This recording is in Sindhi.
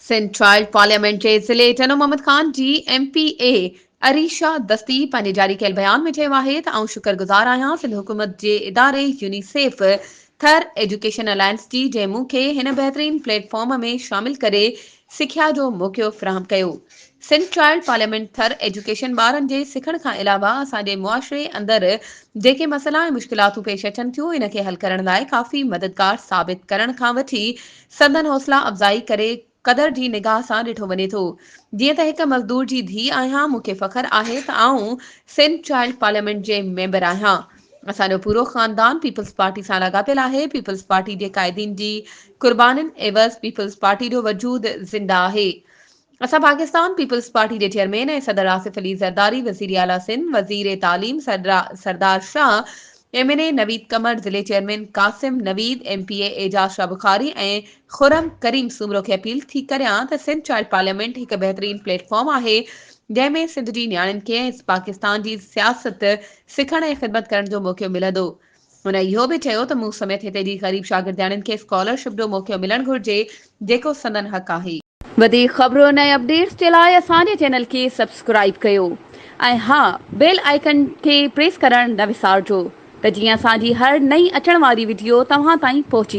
سنڌ چائلڊ پارليامينٽ جي ضلعي ٽنڊو محمد خان جي ايم پي اي اريشا دستي پنهنجي جاري ڪيل بيان ۾ چيو آهي ته آئون شڪر گذار آهيان سنڌ حڪومت جي اداري يونيسيف ٿر ايجوڪيشن الائنس جي جنهن مون کي هن بهترين پليٽ فارم ۾ شامل ڪري سکيا جو موقعو فراهم ڪيو. Sindh child parliament Thar education ٻارن جي سکڻ کان علاوه اسان جي معاشري اندر جيڪي مسئلا ۽ مشڪلاتون پيش اچن ٿيون ان کي حل ڪرڻ لاء ڪافي مددگار ثابت ڪرڻ کان وٺي سندن حوصلا افزائي ڪري قدر جي نگاهه سان ڏٺو وڃي ٿو. جيئن ته هڪ مزدور جي ڌيء آهيان مون کي فخر آهي ته آئون سنڌ چائلڊ پارليامينٽ جي ميمبر آهيان. اسان جو پورو خاندان پيپلز پارٽي سان لاڳاپيل آهي، پيپلز پارٽي جي قائدين جي قربانين عيوض پيپلز پارٽي جو وجود زنده آهي. اسان پاڪستان پيپلز پارٽي جي چيئرمين ۽ صدر آصف علي زرداري، وزيراعليٰ سنڌ، وزير تعليم Sardar Shah, M N A Naveed Qamar, ضلعي chairman Qasim Naveed, M P A Ejaz Shah Bukhari ۽ Khurram Karim Soomro کي اپيل ٿي ڪريان ته سنڌ چائلڊ پارليامينٽ هڪ بهترين پليٽ فارم آهي جنهن ۾ سنڌ جي نياڻين کي ۽ پاڪستان جي سياست سکڻ ۽ خدمت ڪرڻ جو موقعو ملندو. هن اهو به چيو ته مون سميت هتي جي غريب شاگردياڻين کي اسڪالرشپ جو موقعو ملڻ گهرجي جيڪو سندن حق آهي. وڌيڪ خبرن ۽ اپڊيٽس جي لاء اسان جي چينل کي سبسڪرائيب ڪيو ۽ ها بيل آئيڪن کي پريس ڪرڻ نه وسارجو ته جيئن اسان جي هر نئين اچڻ واري وڊيو توهان تائين پهچي.